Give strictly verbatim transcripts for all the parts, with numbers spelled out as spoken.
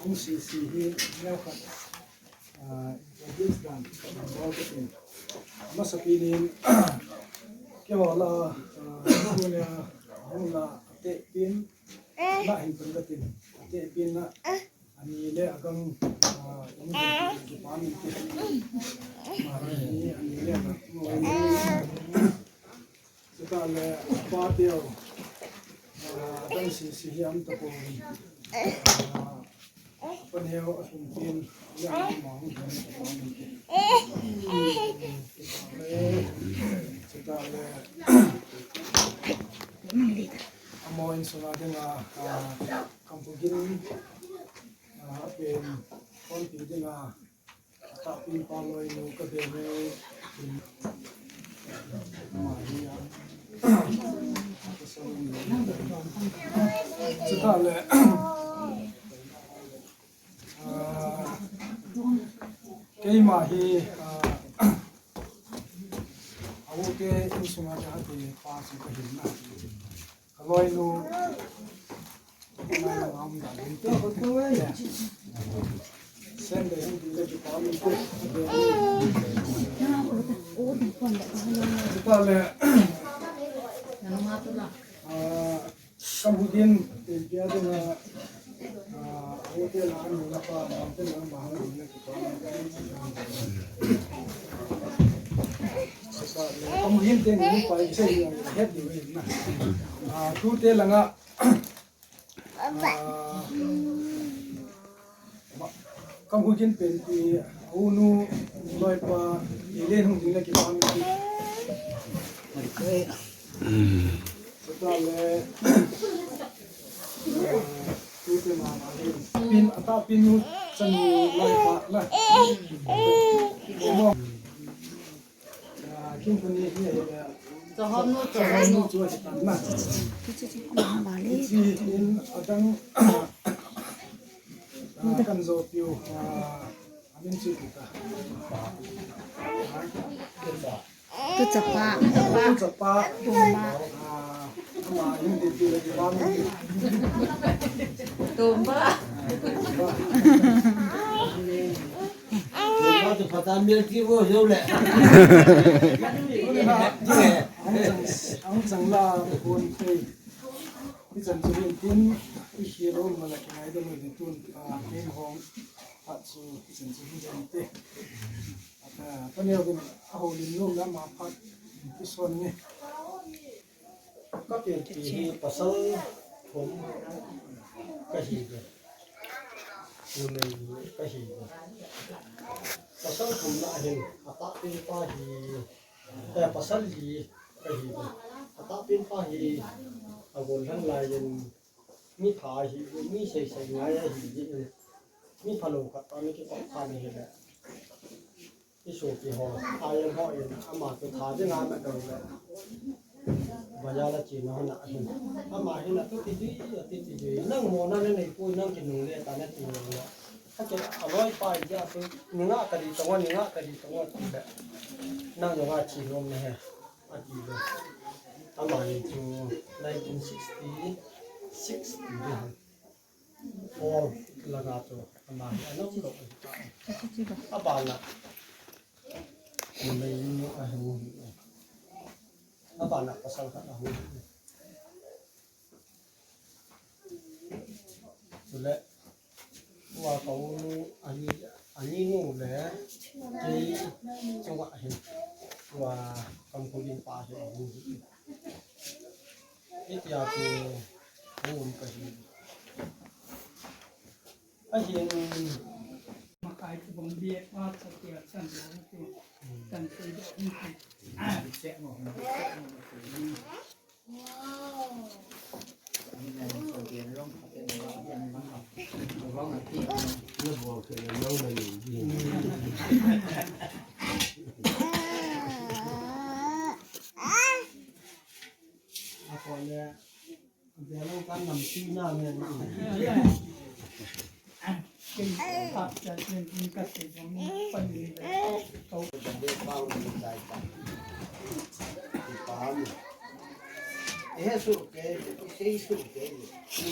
Hung sisi hi neo khat, ah, introduce dan khat bol ka tin. Masapen in, keiho lah a, ah, tunia hung lah a tehpen, lah hin pan ka tin. Tehpen lah, ani le agang, ah, hung kipan in te. Mari, ani le agang. Chutah le, apa teu, ah, adang sisi hi um tapon. Ah, apa neo ahin tin, le ama hung hin tapon. Chutah le, amaho insunga dinga, ah, Kampugin, ah, pen, konpi dinga, Atahpen pa Loinu ka be me. Chutah le, ah, keima hi, ah, a u te insunga te hati pa chu ka hin na. Ka Loinu. Sen de hin ding le kipa min te. Kipa le. Ah, Kampugin, tin pia dinga, ah, hotel a nu na pa, mountain a ma hang ding le kipa min te. Kipa le, Kampugin te ni pa, i sei, het ni we na. Ah, tute langa, ah, Kampugin pen ti, a u nu, loipa, i len hung ding le kipa min ti. Chutah le, ah, tute mama le, pen, atahpen nu chanu loipa na. Kin pani hi ahile. Chahom nu, chahom nu chu ahi tan na. Hiche in adang, ah, kan jopiu, ah, amin chu ti ta. Tu chapa, tu chapa. Tu chapa. Tumba. Ah, ama hin ti ti le ti ba mi. Tumba. Tumba. Tumba tu pata mil ti vo jo le. Ang chang, ang chang la kon te. Ichan chu hin tin, i hero ma la kinai da lo ni tun, ah, kin hong. Pat chu ichan chu hin tin te. Ata, ta neo bin a ho lin lom la ma phat. Ti son ni. Ka pen ti hi pasal thum ka hi ve. Numei ni ka hi ve. Pasal thum na hin, atahpen pa hi, eh, pasal li ka hi ve. Atahpen pa hi, agol lhan lai in, mi pha hi, mi sei sei ngai ahi, mi phalou khat pa mi kikop pha ni hi le. I sopi ho, a yang ho in, ama chu tha ding a na dong le. Bazar a chena hon a hin. Ama hin a tu ti ti, a ti ti ti. Nang mo na na nei poi, nang kinungle ta na ti le. Ka ke a loi pa i ja tu, ni nga ka di tong, ni nga ka di tong ti le. Nang yo nga chi lom ne he. A ti le. Ama hin chu nineteen sixty-six ti le. Paul langa chu ama hi anom lou ahi ta. Abana. Numei ni ahung hi. Abana pasal khat ahung hi. Chule, tua ka u nu ani, ani nu le kei chunga hin. Tua Kampugin pa hi ahung hi. Hitia chu hung ka hi. Ahin. Makai chu bang bia a chatia chan lo chu. Chan sei do hin chu. Apo le. Bia lo kan nam ti na ne. Kei kap cha chen in ka te jong ni pan ni le. Kau. He su ke, he su ke.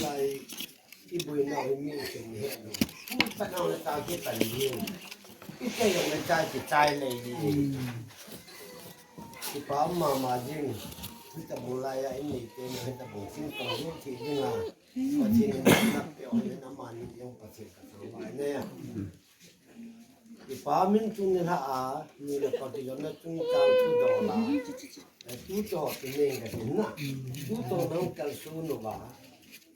Lai i bui na mi se ni he. Pu pa nang le ta kipan ding. Ite jong le ta kichai lei ding. Kipa mama ding. Hitabang laiya in neite na hitabang thil tong ding thei ding a. Pathen in na pe o le na mani jong Pathen ka thangvah in e. Kipa min tuni lha a, ni le pa kijonna chungchang thu dol a. Eh, tu to ti neng ka tin na. Tu to nang kalson uva.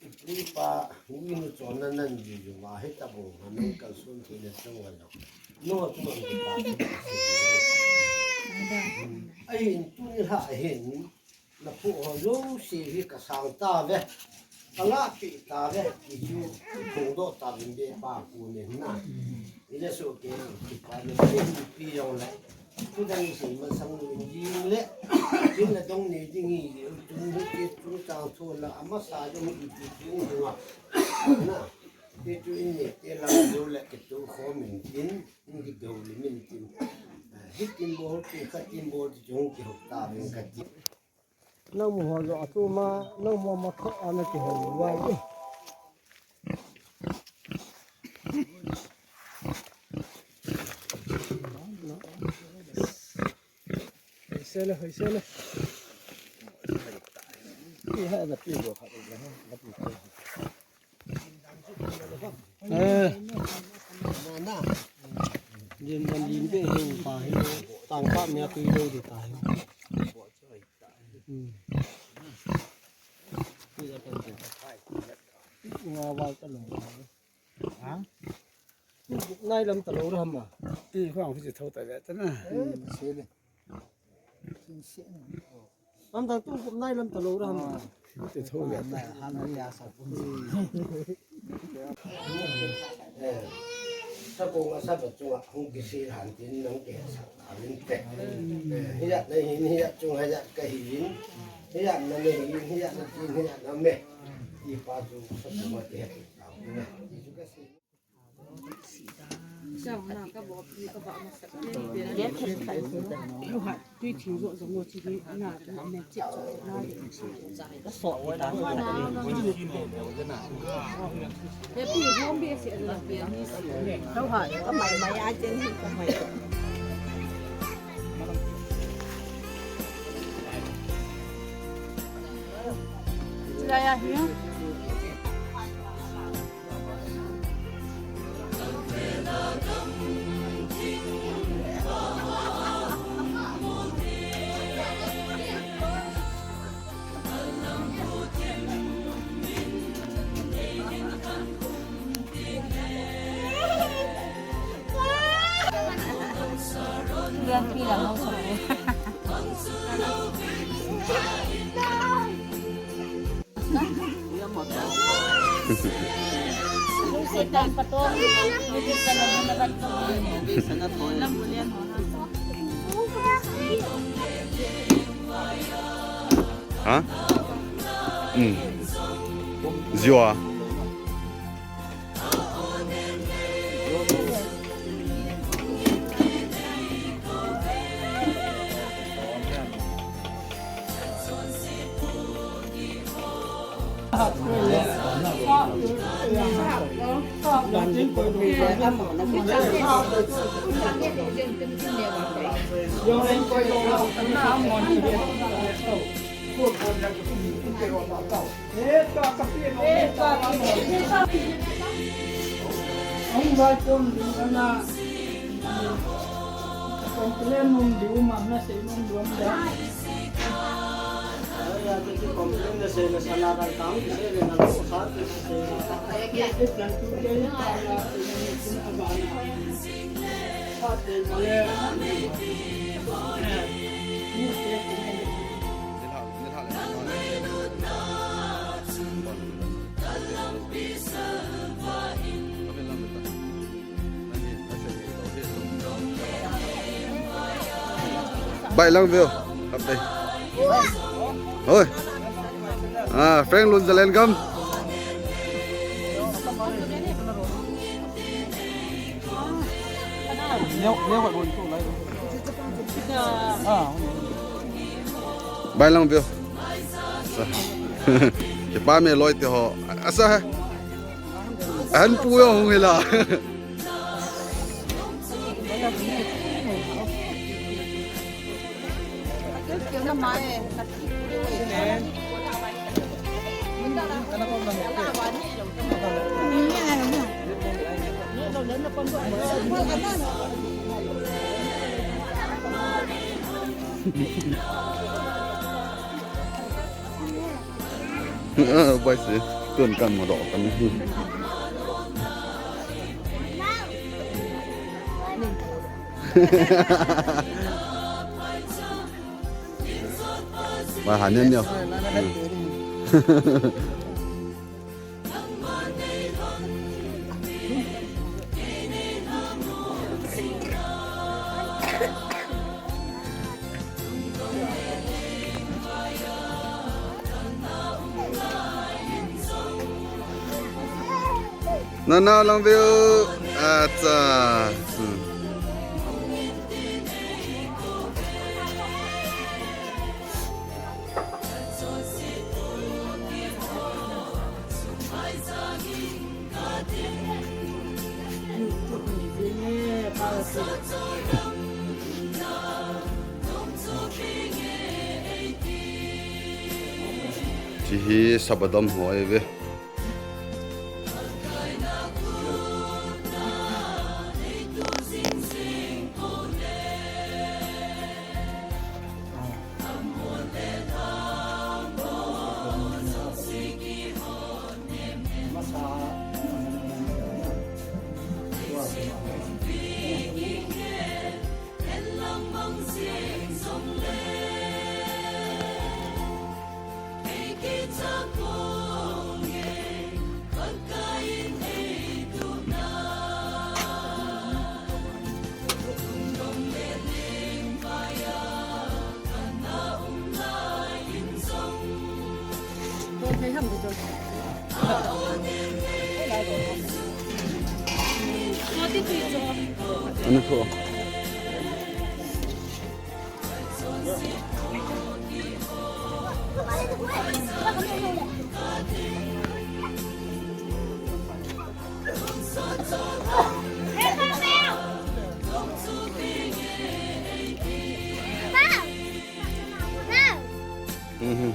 Ipu ipa, u inu chonna nan ji uva, hitabang nang kalson theina chang uva jong. No, tu nang kipa. Ahin tuni lha ahin. Na phu ho jouse hi ka sang tave, ka lahpeh tave, ti chu phongdoh tauvin be pa pu nen na. Ile soh kei, kipa le, pi jong le. Thu dang sei masang nu in jing le, tin le dong nei ding hi, tun hi ti chungchang thu la, amasa jong hi ti ti ding a. Na, ti chu in nei te lang jo le, kitu khom in tin, in kitu le min tin. Hitin bol, ti khatin bol, ti chung kihou tauvin kati. Nangho jong atuma, nangho mathoh a nakihou uva e. Hoise le, hoise le. Iha napi go khat le, napi go. Eh. Jin dan jin be he pa he. Tang pa me tu do de ta he. Hmm. Nga wal ta lo. Ha? Nai lam ta lo ra ma. Ti khang phi thau ta ve ta na. Eh, se le. Sin se na. Lam ta tu nai lam ta lo ra ma. Ti thau ve ta. Na, ha na ya sa pu. Eh, sa ko nga sa ba chunga hung kisei han tin nang ke sa. Amin te. Eh, hiya na hin, hiya chung hiya ka hin. Hiya na na hin, hiya na tin, hiya na me. Ipa chu sa chu ma te. Amin. Ichu ka si. Ha? Hmm. Ziwa. Ang vai pon ding ana complain mong diu ma na sei mong duam da. Ai, ya, tu, tu complain na sei na sana kan tang, sei na na ko sa, tu sei na. Ai, ya, tu kan tu ke na na, tu na ni kun abana. Sa te na le. Ni te ku ne. Bai lang veo. Hoi. Ah, Frank Lun Zalen gam. Bai lang veo. Sa. Kipa me loi te ho. Asa ha. An pu jong hung hila. Bai si, tun kan mo do kan. Bai ha nian niau. Nana lang veu. Acha. Hmm. Chi hi sabadom ho ahi ve. Ani tho. Mhm.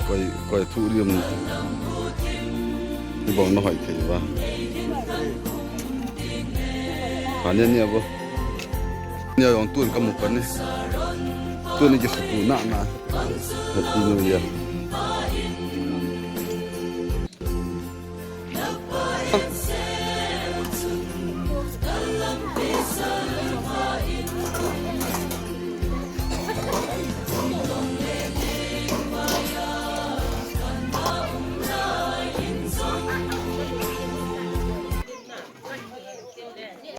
Koi, koi thu liam. Ibang na hoi thei ba. Kha nia nia bo. Nia jong tun ka mu pan ni. Tun ni ki su tu na na. Happy New Year.